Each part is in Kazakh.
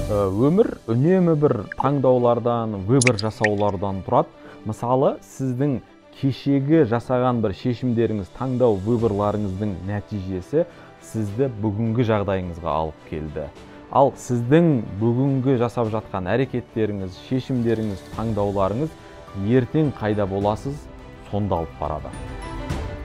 Өмір үнемі бір таңдаулардан, выбор жасаулардан тұрады. Мысалы, сіздің кешегі жасаған бір шешімдеріңіз, таңдау выборларыңыздың нәтижесі сізді бүгінгі жағдайыңызға алып келді. Ал сіздің бүгінгі жасап жатқан әрекеттеріңіз, шешімдеріңіз, таңдауларыңыз ертең қайда боласыз, сонда алып барады.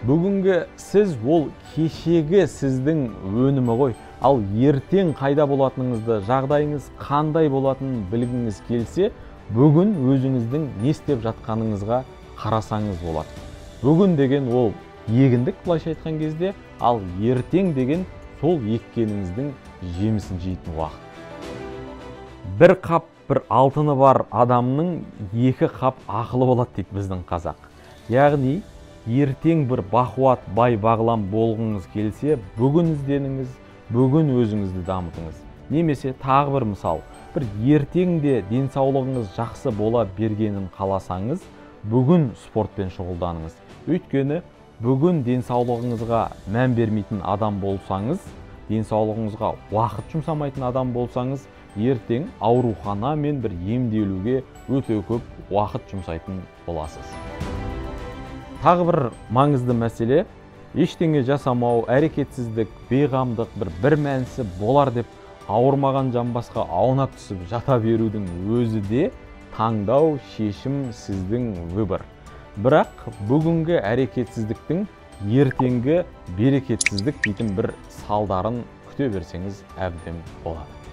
Бүгінгі сіз ол кешегі сіздің өнімі ғой. Ал ертең қайда болатыныңызды, жағдайыңыз қандай болатынын білгіңіз келсе, бүгін өзіңіздің не істеп жатқаныңызға қарасаңыз болады. Бүгін деген ол егіндік, былайша айтқан кезде, ал ертең деген сол еккеніңіздің жемісін жейтін уақыт. Бір қап бір алтыны бар адамның екі қап ақылы болады дейді біздің қазақ. Яғни ертең бір бақуат, бай бағлан болғыңыз келсе, бүгін ізденіңіз, бүгін өзіңізді дамытыңыз. Немесе тағы бір мысал, бір ертең де денсаулығыңыз жақсы бола бергенін қаласаңыз, бүгін спортпен шұғылданыңыз. Өйткені бүгін денсаулығыңызға мән бермейтін адам болсаңыз, денсаулығыңызға уақыт жұмсамайтын адам болсаңыз, ертең аурухана мен бір емделуге өте көп уақыт жұмсайтын боласыз. Тағы бір маңызды мәселе, ештеңе жасамау, әрекетсіздік, бейғамдық, бір мәнісі болар деп ауырмаған жамбасқа аунап түсіп жата берудің өзі де таңдау, шешім, сіздің выбор. Бірақ бүгінгі әрекетсіздіктің ертеңгі берекетсіздік дейтін бір салдарын күте берсеңіз әбден болады.